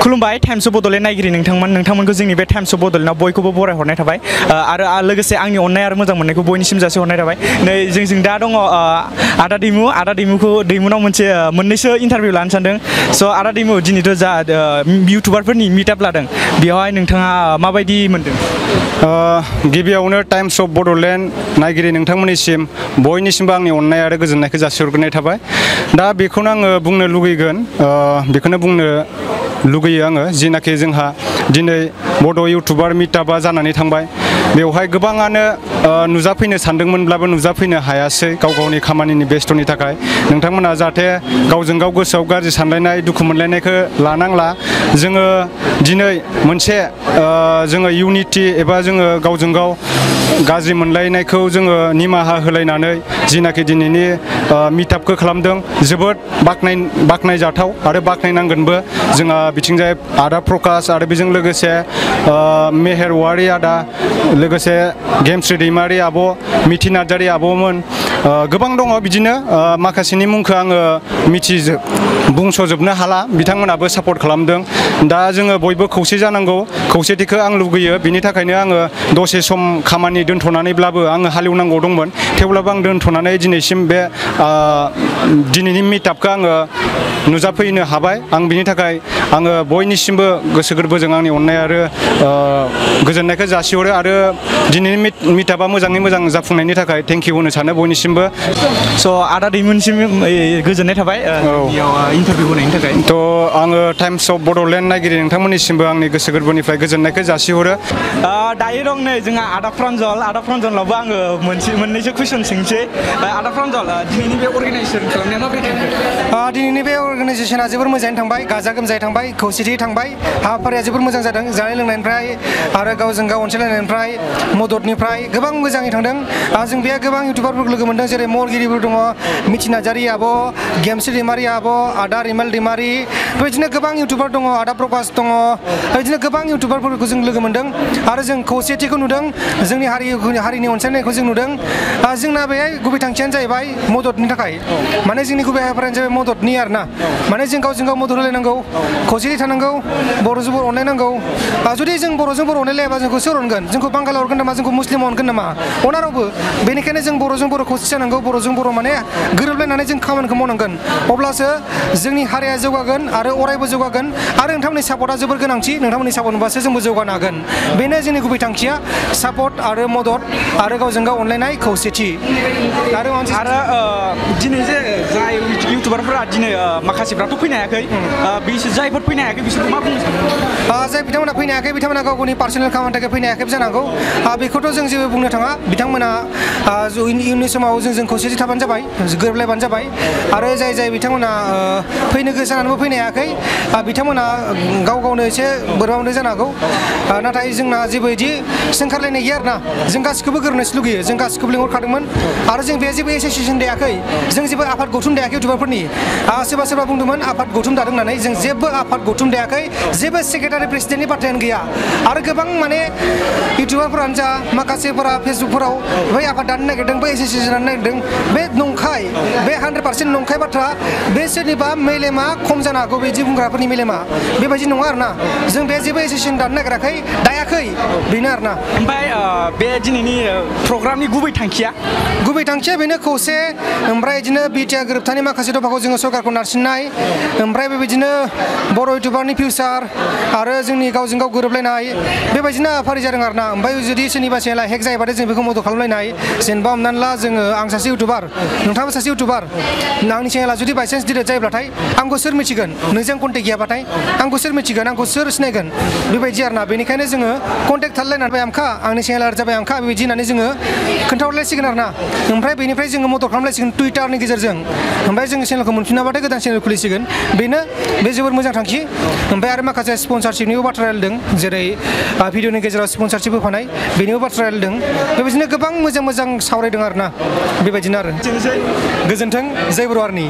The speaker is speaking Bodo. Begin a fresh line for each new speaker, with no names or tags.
खुलुमबाय टाइम्स अफ बड'लेण्ड नायगिरि नोंथांमोनखौ जोंनि बे टाइम्स अफ बड'लेण्डआव बयखौबो बरायहरनाय थाबाय आरो लोगोसे आंनि अननाय आरो मोजां मोननायखौ बयनिसिम जासिहरनाय थाबाय। नै जोंजों दा दङ आदा दैमुनाव मोननैसो इन्टारभिउ लानो सानदों। स' आदा दैमु दिनैथ' जा इउटुबारफोरनि मिटआप लादों बेवहाय नोंथाङा माबायदि मोनदों?
गिबियावनो टाइम्स अफ बड'लेण्ड नायगिरि नोंथांमोननिसिम बयनिसिमबो आंनि अननाय आरो गोजोननायखौ जासिहरग्रोनाय थाबाय। दा बेखौनो आङो बुंनो लुगैयो आङो जिनाखि जोंहा दिनै बड' इउटुबार मिटआपा जानानै थांबाय। बेवहाय गोबाङानो नुजाफैनो सानदोंमोनब्लाबो नुजाफैनो हायासै गाव गावनि खामानिनि बेस्थ'नि थाखाय। नोंथांमोना जाहाथे गावजों गाव गोसोआव गाज्रि सानलायनाय दुखु मोनलायनायखौ लानांला। जोङो दिनै मोनसे जोङो इउनिटि एबा जोङो गावजों गाव गाज्रि मोनलायनायखौ जोङो निमाहा होलायनानै जिनाखि दिनैनि मिटआपखौ खालामदों जोबोद बाख्नायजाथाव आरो बाख्नायनांगोनबो। जोंहा बिथिंजाय आदा प्रकाश आरो बेजों लोगोसे मेहेर औवारि आदा, लोगोसे गेमस्रि दैमारि आब', मिथि नार्जारि आब'मोन, गोबां दङ बिदिनो माखासेनि मुंखौ आङो बुंस'जोबनो हाला। बिथांमोनाबो सापर्ट खालामदों। दा जोङो बयबो खौसे जानांगौ, खौसेथिखौ आं लुगैयो। बिनि थाखायनो आङो दसे सम खामानि दोनथ'नानैब्लाबो आङो हालेवनांगौ दंमोन, थेवब्लाबो आं दोनथ'नानै दिनैसिम बे दिनैनि मिटआपखौ आङो नुजाफैनो हाबाय। आं बिनि थाखाय आङो बयनिसिमबो गोसो गोरबोजों आंनि अननाय आरो गोजोननायखौ जासिहरो आरो दिनैनि मिटआपा मोजाङै मोजां जाफुंनायनि थाखाय थेंक इउ होनो सानो बयनिसिमबो।
स' आदा दैमुनिसिम गोजोननाय थाबाय इन्टारभिउ होनायनि थाखाय।
थ' आङो टाइम्स अफ बड'लेण्ड नायगिरि नोंथांमोननिसिमबो आंनि गोसो गोरबोनिफ्राय गोजोननायखौ जासिहरो।
दायो दं नै जोंहा आदा फ्रन्जलावबो आङो मोननैसो कुइसन सोंसै। आदा फ्रन्जल, दिनैनि बे अर्गानाइजेसन खालामनाया माबोरै थांखो?
दिनैनि बे अर्गानाइजेसना जोबोर मोजाङै थांबाय, गाजा गोमजायै थांबाय, खौसेथि थांबाय। हाबाफारिया जोबोर मोजां जादों। जानाय लोंनायनिफ्राय आरो गावजों गाव अनसायलायनायनिफ्राय मददनिफ्राय गोबां मोजाङै थांदों। जों बेयाव गोबां इउटुबारफोरखौ लोगो मोनदों, जेरै महरगिरिफोर दङ, मिथि नार्जारि आब', गेमस्रि दैमारि आब', आदा रिमेल दैमारि, बेबायदिनो गोबां इउटुबार दङ, आदा प्रकाश दङ, बेबायदिनो गोबां इउटुबारफोरखौ जों लोगो मोनदों आरो जों खौसेथिखौ नुदों, जोंनि हारिनि अनसायनायखौ जों नुदों। जोंना बेहाय गुबै थांखियानो जाहैबाय मददनि थाखाय, माने जोंनि गुबै हाबाफारियानो जाहैबाय मददनि आरोना। माने जों गावजों गाव मदद होलायनांगौ, खौसेथि थानांगौ, बर'जों बर' अनलायनांगौ। जुदि जों बर'जों बर' अनलायलायाबा जोंखौ सोर अनगोन? जोंखौ बांगाल अनगोन नामा? जोंखौ मुस्लिम अनगोन नामा? अना रावबो। बेनिखायनो जों बर'जों बर' खौसे जानांगौ, बर'जों बर' माने गोरोबलायनानै जों खामानिखौ मावनांगोन। अब्लासो जोंनि हारिया जौगागोन आरो अरायबो जौगागोन। आरो नोंथांमोननि सापर्टआ जोबोर गोनांथि। नोंथांमोननि सापर्ट मोनबासो जोंबो जौगानो हागोन। बेनो जोंनि गुबै थांखिया, सापर्ट आरो मदद आरो गावजों गाव अनलायनाय, खौसेथि। आरो
दिनै जे जाय इउटुबारफोरा दिनै माखासेफ्राथ' फैनो हायाखै, जायफोर फैनो हायाखै बिसोरखौ मा बुंनो सानो?
जाय बिथांमोना फैनो हायाखै बिथांमोना गाव गावनि पार्सनेल खामानिनि थाखाय फैनो हायाखैबो जानांगौ। बेखौथ' जों जेबो बुंनो थाङा। बिथांमोना इयुननि समाव जों खौसेथि थाबानो जाबाय, गोरोबलायबानो जाबाय। आरो जाय बिथांमोना फैनो गोसो जानानैबो फैनो हायाखै, बिथांमोना गाव गावनो एसे बोरैबा मोनदों जानो हागौ। नाथाय जोंना जेबो बिदि सोंखारलायनाय गैया आरोना। जों गासिखौबो गोरोबनोसो लुगैयो। जों गासिखौबो लिंहरखादोंमोन आरो जों बेहाय जेबो एस'सियेसन दायाखै, जों जेबो आफाद गौथुम दायाखै इउटुबारफोरनि। सोरबा बुंदोंमोन आफाद गौथुम दादों होननानै, जों जेबो आफाद गौथुम दायाखै, जेबो सेक्रेटारि प्रेसिडेन्टनि बाथ्रायानो गैया। आरो गोबां माने इउटुबारफोरानो जा माखासेफोरा फेसबुकफोराव बै आफाद दानो नागिरदों, बै एस'सियेसन दानो नागिरदों, बे नंखाय, बे 100% नंखाय बाथ्रा। बे सोरनिबा मेलेमा खम जानो हागौ, बिदि बुंग्राफोरनि मेलेमा। बेबायदि नङा आरोना। जों बे जेबो एस'सियेसन दानो नागिराखै, दायाखै, बेनो आरोना।
ओमफ्राय बे दिनैनि प्रग्रामनि गुबै थांखिया
बेनो खौसे, ओमफ्राय बिदिनो बिटिआर गोरोबथानि माखासे दफाखौ जोङो सरकारखौ नारसिननाय, ओमफ्राय बेबायदिनो बर' इउटुबारनि फिउचार आरो जोंनि गावजों गाव गोरोबलायनाय, बेबायदिनो हाबाफारि जादों आरोना। ओमफ्राय जुदि सोरनिबा चेनेला हेक जायोबाथाय जों बेखौ मदद खालामलायनाय। जेनेबा हमनानै ला आं सासे इउटुबार, नोंथाङाबो सासे इउटुबार, आंनि चेनेला जुदि बायसान्स डिलिट जायोब्लाथाय आंखौ सोर मिथिगोन? नोंजों कन्टेक्ट गैयाबाथाय आंखौ सोर मिथिगोन? आंखौ सोर सिनायगोन? बेबायदि आरोना। बेनिखायनो जोङो कन्टेक्ट थालायनानै जाबाय आंखा, आंनि चेनेला जाबाय आंखा, बेबायदि होननानै जोङो खोन्थाहरलायसिगोन आरोना। ओमफ्राय बेनिफ्राय जोङो मदद खालामलायसिगोन टुइटारनि गेजेरजों। ओमफ्राय जोङो चेनेलखौ मोनफिनाबाथाय गोदान चेनेल खुलिसिगोन। बेनो, बे जोबोर मोजां थांखि। ओमफ्राय आरो माखासे स्पन्सारशिपनिबो बाथ्रा रायलायदों, जेरै भिडिअनि गेजेराव स्पन्सारशिप होफानाय, बेनिबो बाथ्रा रायलायदों। बेबायदिनो गोबां मोजां सावरायदों आरोना। बेबायदिनो आरो गोजोन्थों, जय बर' हारिनि।